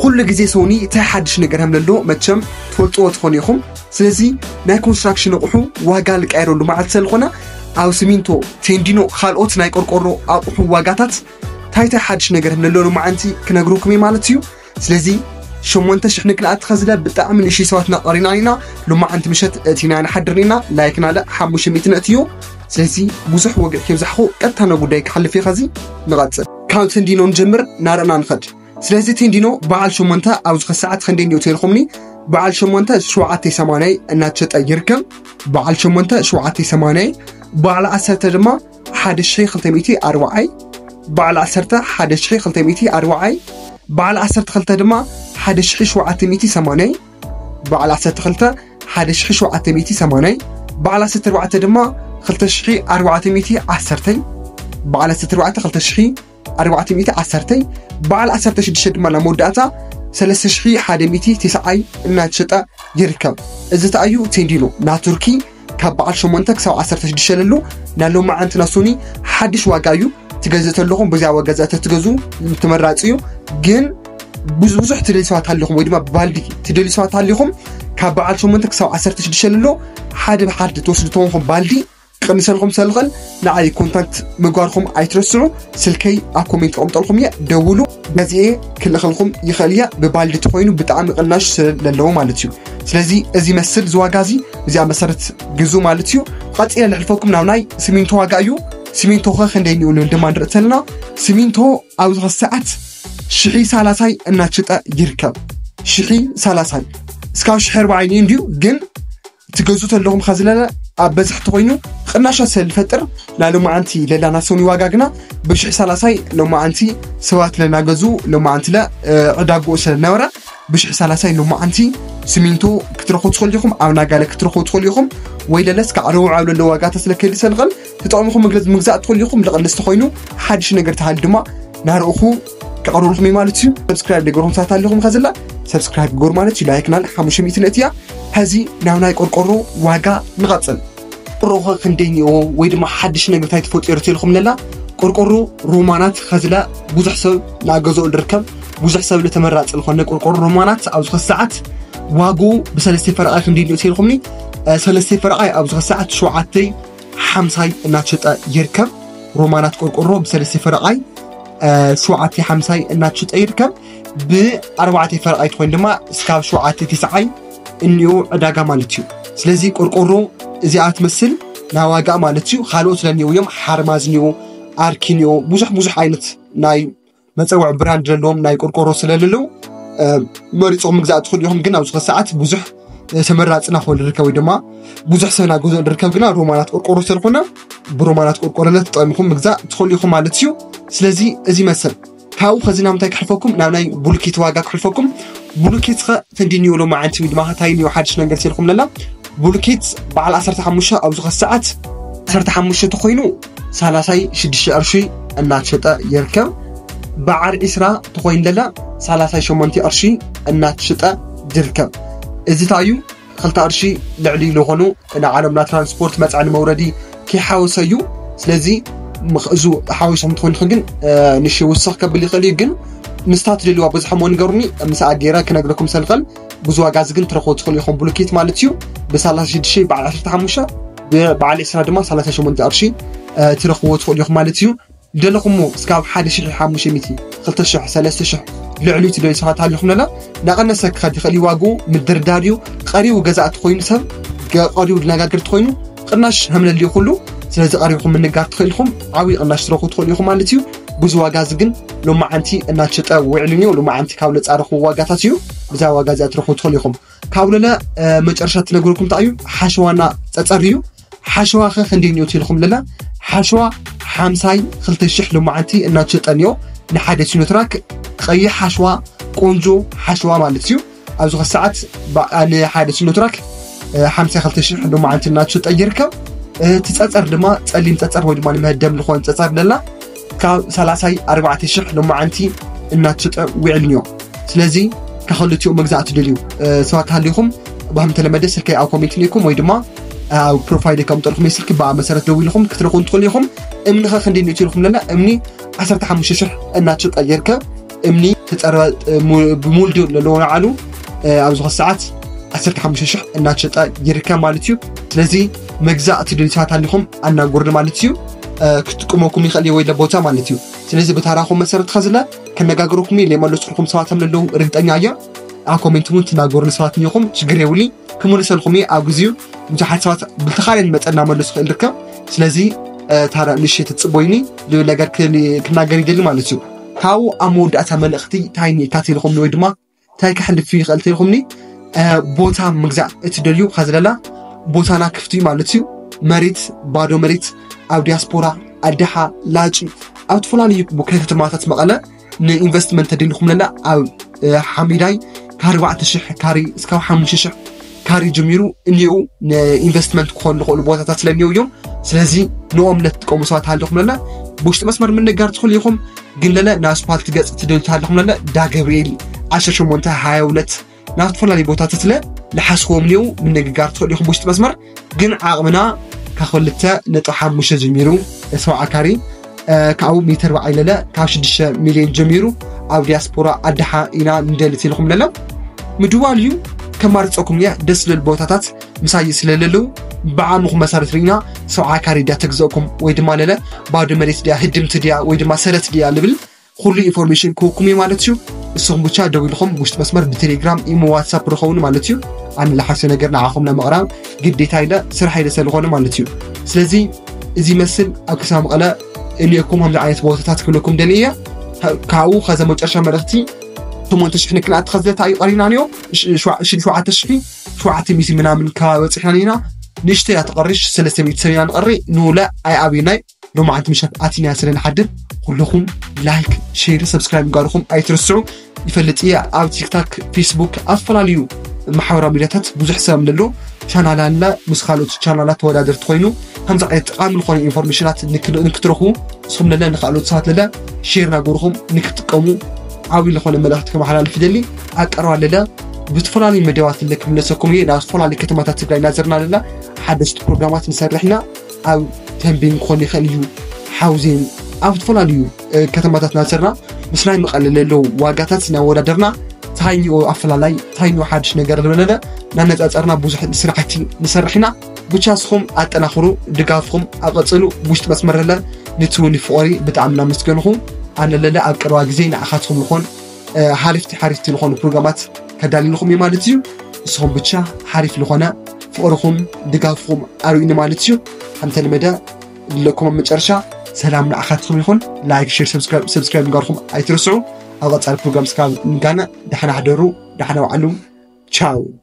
ኩሉ ግዜ ሶኒ እንታይ ሓድሽ ነገር ከም ዘሎ መቸም ትፈልጥዎ ትኾኑ ኢኹም። ስለዚ ናይ ኮንስትራክሽን ኣቑሑ ዋጋ ልቀየረሉ መዓልቲ ስለዝኾነ ኣብ ሲሚንቶ፣ ቴንዲኖ፣ ካልኦት ናይ ቆርቆሮ ኣቑሑ ዋጋታት እንታይ እንታይ ሓድሽ ነገር ከም ዘሎ ሎማዓንቲ ክነግረኩም እየ ማለት እዩ። ስለዚ ሸሞንተ ሽሕ ንክንኣቲ ከዝለ ብጣዕሚ ንእሽተይ ሰባት እናቐሪና ኢና። ሎማዓንቲ ምሸት እቲ ናይ ንሓድር ኢና ላይክ ናለ ሓሙሽተ ሚእቲ ነእትዮ። ስለዚ ብዙሕ ወግዕ ከይብዛሕኹ ቀጥታ ናብ ጉዳይ ክሓልፍ እየ። ከዚ ንቐጽል። ካብ ቴንዲኖ ንጀምር ናረእና ንኸድ። ስለዚ ቴንዲኖ በዓል ሸሞንተ ኣብዚ ኸሰዓት ክንደይ እንዲዮ ተልኹምኒ? በዓል ሸሞንተ ሸውዓተ ሰማንያ እናተሸጠ ይርከብ። በዓል ሸሞንተ ሸውዓተ ሰማንያ፣ በዓል ዓሰርተ ድማ ሓደ ሺሕ ክልተ ሚእቲ ኣርብዓይ፣ በዓል ዓሰርተ ሓደ ሺሕ ክልተ ሚእቲ ኣርብዓይ፣ በዓል ዓሰርተ ክልተ ድማ ሓደ ሺሕ ሸውዓተ ሚእቲ ሰማንያ፣ በዓል ዓሰርተ ክልተ ሓደ ሺሕ ሸውዓተ ሚእቲ ሰማንያ፣ በዓል ዓሰርተ ኣርባዕተ ድማ ክልተ ሺሕ ኣርባዕተ ሚእቲ ዓሰርተ፣ በዓል ዓሰርተ ኣርባዕተ ክልተ ሺሕ ኣርባዕተ ሚእቲ ዓሰርተ፣ በዓል ዓሰርተ ሽዱሽተ ድማ ናብ መወዳእታ ሰለስተ ሺሕ ሓደ ሚእቲ ተስዓይ እናተሸጠ ይርከብ። እዚ ተኣዩ ቴንዲኖ ናቱርኪ ካብ በዓል ሸሞንተ ክሳብ ዓሰርተ ሽዱሽተ ለሉ ናይ ሎማዓንቲ ናይ ሶኒ ሓድሽ ዋጋ እዩ። ትገዝእ ተለኹም በዚኣ ዋጋ እዛ ተትገዙ ተመራፂ እዩ። ግን ብዙ ብዙሕ ትደልዩ ሰባት ኣለኹም ወይ ድማ ባልዲ ትደልዩ ሰባት ኣለኹም ካብ በዓል ሸሞንተ ክሳብ ዓሰርተ ሽዱሽተ ለሎ ሓደ ብሓደ ትወስዱ ተኾንኩም ባልዲ ክቕንሰልኩም ሰልኽል ንዓይ ኮንታክት ምግባርኩም ኣይትረስዑ። ስልከይ ኣብ ኮሜንት ክቕምጠልኩም እየ፣ ደውሉ። በዚኤ ክልኸልኩም ይኽእል እየ። ብባልዲ ተኾይኑ ብጣዕሚ ቅናሽ ስለ ዘለዎ ማለት እዩ። ስለዚ እዚ መስል ዝዋጋ እዚ እዚኣ መሰረት ግዙ ማለት እዩ። ቀፂለ ልሕልፈኩም ናብ ናይ ሲሚንቶ ዋጋ እዩ። ሲሚንቶ ኸ ክንደይ ንኡ ንብል ድማ ንርኢ ተለና ሲሚንቶ ኣብዚ ኸዚ ሰዓት ሽሒ ሰላሳይ እናተሸጠ ይርከብ። ሽሒ ሰላሳይ እስካብ ሽሒ ኣርባዓይ እንዲዩ ግን ትገዙ ተለኹም ከዝለለ ኣብ በዝሒ ተኾይኑ ቅናሻት ስለ ዝፈጥር ናይ ሎማዓንቲ ለላ ናይ ሶኒ ዋጋ ግና ብሽሕ ሰላሳይ ሎማዓንቲ ሰባት ለናገዙ ሎማዓንቲ ለ ዕዳግኡ ስለ ዝነበረ ብሽሕ ሰላሳይ ሎማዓንቲ ሲሚንቶ ክትረኽቡ ትኽእሉ ኢኹም። ኣብ ናጋለ ክትረኽቡ ትኽእሉ ኢኹም። ወይ ለለስ ካብ ዓረቡ ዓብ ለሎ ዋጋታት ስለ ክህሊ ሰልኸል ተጠቕምኹም ምግዛእ ትኽእሉ ኢኹም። ልቕንስ ተኾይኑ ሓድሽ ነገር ተሃሊ ድማ ናርኡኹ ክቐርብልኩም እዩ ማለት እዩ። ሰብስክራይብ ደገርኩም ሳት ኣለኹም ከዝላ ሰብስክራይብ ግበሩ ማለት እዩ። ላይክ ናል ሓሙሽተ ሚእቲ ነእትያ። ሕዚ ናብ ናይ ቆርቆሮ ዋጋ ንቐጽል። ቆርቆሮ ኸ ክንደይ እኒኦ ወይ ድማ ሓድሽ ነገር እንታይ ተፈጢሩ ተልኩም ለላ ቆርቆሮ ሮማናት ኸዝላ ብዙሕ ሰብ ናገዝኦ ዝርከብ ብዙሕ ሰብ ተመራፂ ዝኾነ ቆርቆሮ ሮማናት ኣብዚ ኸዚ ሰዓት ዋግኡ ብሰለስተ ፈረቓይ ክንደይ እኒኦ ተልኩምኒ ሰለስተ ፈረቓይ ኣብዚ ኸዚ ሰዓት ሸውዓተ ሓምሳይ እናተሸጠ ይርከብ። ሮማናት ቆርቆሮ ብሰለስተ ፈረቓይ ሸውዓተ ሓምሳይ እናተሸጠ ይርከብ። ብኣርባዕተ ፈረቓይ ትኾይኑ ድማ እስካብ ሸውዓተ ትስዓይ እኒኦ ዕዳጋ ማለት እዩ። ስለዚ ቆርቆሮ እዚኣ ትመስል ናይ ዋጋ ማለት እዩ። ካልኦት ለኒኦ እዮም ሓርማዝ እኒኦ ኣርኪ እኒኦ ብዙሕ ብዙሕ ዓይነት ናይ መፀውዒ ብራንድ ዘለዎም ናይ ቆርቆሮ ስለለለዉ መሪፅኹም ምግዛእ ትኽእሉ ኢኹም። ግን ኣብዚ ሰዓት ብዙሕ ተመራፅና ክኾን ዝርከብ ወይ ድማ ብዙሕ ሰብ ናገዝኦ ዝርከብ ግና ሮማናት ቆርቆሮ ስለዝኾነ ብሮማናት ቆርቆሮ ተጠቒምኩም ምግዛእ ትኽእሉ ኢኹም ማለት እዩ። ስለዚ እዚ መሰል ካብኡ ከዚ ናብ ምንታይ ክሕልፈኩም ናብ ናይ ቡልኬት ዋጋ ክሕልፈኩም። ቡልኬት ኸ ተንዲኒዮ ሎማዓንቲ ወይ ድማ ታይ ኒዮ ሓድሽ ነገር ሲልኩም ለላ ቡልኬት በዓል ዓሰርተ ሓሙሽተ ኣብዚ ኸዚ ሰዓት ዓሰርተ ሓሙሽተ ተኾይኑ ሰላሳይ ሽዱሽተ ቅርሺ እናተሸጠ ይርከብ። በዓል ዒስራ ተኾይኑ ለላ ሰላሳይ ሸሞንተ ቅርሺ እናተሸጠ ይርከብ። እዚ ታይ እዩ ክልተ ቅርሺ ልዕሊ ዝኾኑ ንዓለምና ትራንስፖርት መፅዕኒ መውረዲ ከይሓወሰ እዩ። ስለዚ እዚ ሓዊሶም ትኾንኹ ግን ንሽ ውስኽ ከብል ይኽእል እዩ። ግን ምስታ ትደልዋ በዝሖሞ ንገሩኒ ምስኣ ገይረ ክነግረኩም ሰልኸል ብዙ ዋጋ እዚ ግን ትረኽቦ ትኽእሉ ኢኹም ብሉኬት ማለት እዩ። ብሰላሳ ሽዱሽተ በዓል ዓሰርተ ሓሙሽተ ብበዓል ዕስራ ድማ ሰላሳ ሸሞንተ ቅርሺ ትረኽብዎ ትኽእሉ ኢኹም ማለት እዩ። ደለኹሞ እስካብ ሓደ ሽሕ ሓሙሽተ ሚእቲ ክልተ ሽሕ ሰለስተ ሽሕ ልዕሊ ትደልዩ ሰባት ሃሊኹም ለላ ናቐነሰ ክኸድ ይኽእል እዩ ዋግኡ ምድርዳር እዩ። ቀሪቡ ገዛእቲ ኮይኑ ሰብ ገ- ቀሪቡ ዝነጋገር ተኾይኑ ቅናሽ ሃምለል እዩ ኩሉ። ስለዚ ቀሪብኩም ምንጋር ትኽእል ኢኹም። ዓብዪ ቅናሽ ትረኽቡ ትኽእሉ ኢኹም ማለት እዩ። ብዙ ዋጋ እዚ ግን ሎማዓንቲ እናተሸጠ ውዕሉ እዩ። ሎማዓንቲ ካብ ለፃረኹ ዋጋታት እዩ። ብዛ ዋጋ እዚኣ ትረኽቡ ትኽእሉ ኢኹም። ካብ ለለ መጨረሻ ትነግረኩም እንታይ እዩ ሓሸዋና ፀፀር እዩ። ሓሸዋ ኸ ክንደይ እኒኦ ትልኩም ለላ ሓሸዋ ሓምሳይ ክልተ ሽሕ ሎማዓንቲ እናተሸጠ እኒኦ። ንሓደ ሲኖትራክ ቀይሕ ሓሸዋ ቆንጆ ሓሸዋ ማለት እዩ። ኣብዚ ኸ ሰዓት ንሓደ ሲኖትራክ ሓምሳይ ክልተ ሽሕ ሎማዓንቲ እናተሸጠ ይርከብ። እቲ ፀፀር ድማ ፀሊም ፀፀር ወይ ድማ ንመህደም ዝኾን ፀፀር ለላ ካብ ሰላሳይ ኣርባዕተ ሽሕ ሎማዓንቲ እናተሸጠ ውዕል እኒኦ። ስለዚ ከክልቲኡ መግዛእ ትደልዩ ሰባት ሃሊኹም ብሃም ተለመደ ስልከይ ኣብ ኮሜንት ኒኩም ወይ ድማ ኣብ ፕሮፋይል ከምጠልኩም ስልክ ብኣ መሰረት ደው ኢልኩም ክትረኹን ትኽእሉ ኢኹም። እምኒ ኸ ክንደይ ንእትልኩም ለና እምኒ ዓሰርተ ሓሙሽተ ሽሕ እናተሸጠ ይርከብ። እምኒ ዝፀረበ ብሙሉ ድዩ ዘለዎ ንዓሉ ኣብዚ ኸዚ ሰዓት ዓሰርተ ሓሙሽተ ሽሕ እናተሸጠ ይርከብ ማለት እዩ። ስለዚ መግዛእ እትደልዩ ሰባት ኣሊኹም ኣናግሩኒ ማለት እዩ። ክትጥቀመኩም ይኽእል እዩ ወይ ለቦታ ማለት እዩ። ስለዚ ብታራኹም መሰረት ኸዝለ ከነጋግረኩም እዩ። ለመለስኩልኩም ሰባት ከም ዘለዉ ርግጠኛ እየ። ኣብ ኮሜንት እውን ትናገሩኒ ሰባት እኒኹም ችግር የብሉይ። ክምልሰልኩም እየ ኣብ ግዚኡ። ብዙሓት ሰባት ብልተኻለ ንመፀ እናመለሱ ክእል ርከብ። ስለዚ ታራ ንሽ ትፅቦይኒ ዝብል ነገር ክናገር ይደሊ ማለት እዩ። ካብኡ ኣብ መወዳእታ መልእኽቲ እንታይ እኒኤካ ተልኹምኒ ወይ ድማ እንታይ ከሕልፍ ይኽእል ተልኹምኒ ቦታ ምግዛእ እትደልዩ ከዝለላ ቦታና ክፍቲ እዩ ማለት እዩ። መሬት፣ ባዶ መሬት ኣብ ዲያስፖራ፣ ኣድሓ፣ ላጪ፣ ኣብ ዝተፈላለዩ ከተማታት መቐለ ንኢንቨስትመንት ተደሊኹም ለላ ኣብ ሓሚዳይ ካብ ኣርባዕተ ሽሕ ካሪ እስካብ ሓሙሽተ ሽሕ ካሪ ጀሚሩ እኒኡ ንኢንቨስትመንት ክኾኑ ዝኽእሉ ቦታታት ስለእኒው እዮም። ስለዚ ንኦም ለትጥቀሙ ሰባት ሃለኹም ለላ ብውሽጢ መስመር ምንጋር ትኽእሉ ኢኹም። ግን ለለ ንኣስፓልት ገጽ ትደልዩ ሃለኹም ለለ ዳ ገብርኤል ዓሰርተ ሸሞንተ ሃያ ሁለት ናብ ዝተፈላለዩ ቦታታት ስለ ልሓስኽዎም እኒው ምንግጋር ትኽእሉ ኢኹም ብውሽጢ መስመር። ግን ዓቕምና ካብ ክልተ ነጥቢ ሓሙሽተ ጀሚሩ ሰብዓ ካሪ ካብኡ ሜተር በዓይ ለለ ካብ ሽዱሽተ ሚልዮን ጀሚሩ ኣብ ዲያስፖራ ኣድሓ ኢና ንደልት ኢልኩም ለለ ምድዋል እዩ። ከማርፀኩም እየ ደስ ዝብል ቦታታት ምሳይ ስለለለዉ ብዓምኹም መሰረት ርኢና ሰብዓ ካሪ ድያ ተግዘእኩም ወይ ድማ ለለ ባዶ መሬት ድያ ህድምቲ ድያ ወይ ድማ ሰረት ድያ ልብል ኩሉ ኢንፎርሜሽን ክህብኩም እዩ ማለት እዩ። ንስኹም ብቻ ደው ኢልኹም ውሽጢ መስመር ብቴሌግራም ኢሞ ዋትሳፕ ረኸቡኒ ማለት እዩ። ኣነ ለሓሰ ነገር ንዓኹም ለመቕራብ ግዴታ ኢለ ስራሕ ኢለ ስለዝኾነ ማለት እዩ። ስለዚ እዚ ይመስል ኣብ ክሳብ መቐለ እኒኦኩም ከምዚ ዓይነት ቦታታት ክብለኩም ደልየ እየ። ካብኡ ከዛ መጨረሻ መልእኽቲ ሸሞንተ ሽሕ ንክንኣቲ ከዘታ እዩ ቀሪና ንዮ ሽዱሽተ ሸውዓተ ሽሕ ሸውዓተ ሚእቲ ምናምን ከባቢ በፂሕና ኢና። ንእሽተይ እያ ትቐርሽ ሰለስተ ሚእቲ ሰብ ኢና ንቐሪ ንውለ ኣይኣብዩናይ ሎማዓንቲ ምሸት ኣቲና ስለ ንሓድር ኩልኹም ላይክ ሼር ሰብስክራይብ ምግባርኹም ኣይትርስዑ። ይፈልጥ እየ ኣብ ቲክታክ ፌስቡክ ኣብ ዝተፈላለዩ ማሕበራዊ ሚዲያታት ብዙሕ ሰብ ኣለሎ ቻናል ኣለ ምስ ካልኦት ቻናላት ተወዳደርቲ ኮይኑ ከምዚ ዓይነት ጠቃሚ ዝኾነ ኢንፎርሜሽናት ንክትረኽቡ ንስኹም ለለ ንካልኦት ሰባት ለለ ሼር ናገርኹም ንክትጥቀሙ ዓብዪ ዝኾነ መልእኽቲ ከመሓላልፍ ይደሊ። ኣብ ቀረባ ለለ ብዝተፈላለዩ መደባት ለክምለሰኩም እየ ናብ ዝተፈላለዩ ከተማታት ትግራይ እናዘርና ለለ ሓደሽቲ ፕሮግራማት ንሰርሕ ኢና። ኣብ ተንቤን ክኾን ይኽእል እዩ ሓውዜን ኣብ ዝተፈላለዩ ከተማታት እናዘርና ምስ ናይ መቐለ ለለዉ ዋጋታት እናወዳደርና ታይኒኦ ኣፈላላይ ታይኒኦ ሓድሽ ነገር ዝበለለ እናነፃፀርና ብዙሕ ስራሕቲ ንሰርሕ ኢና። ብቻ ንስኹም ኣጠናኽሩ ድጋፍኹም ኣቐፅሉ ውሽጢ መስመር ለለ ንትውን ፍቕሪ ብጣዕሚ እናመስገንኹ ኣነ ለለ ኣብ ቀረባ ግዜ ንዓኻትኩም ዝኾን ሓሪፍቲ ሓሪፍቲ ዝኾኑ ፕሮግራማት ከዳልልኹም እዩ ማለት እዩ። ንስኹም ብቻ ሓሪፍ ዝኾነ ፍቕርኹም ድጋፍኹም ኣርእዩኒ ማለት እዩ። ከምተለመደ ንለኩም ኣብ መጨረሻ ሰላም ንዓኻትኩም ይኹን። ላይክ ሼር ሰብስክራይብ ምግባርኩም ኣይትርስዑ። ኣብ ቀፃሊ ፕሮግራም ስካብ ንጋነ ዳሕና ሕደሩ ዳሕና ውዓሉ። ቻው።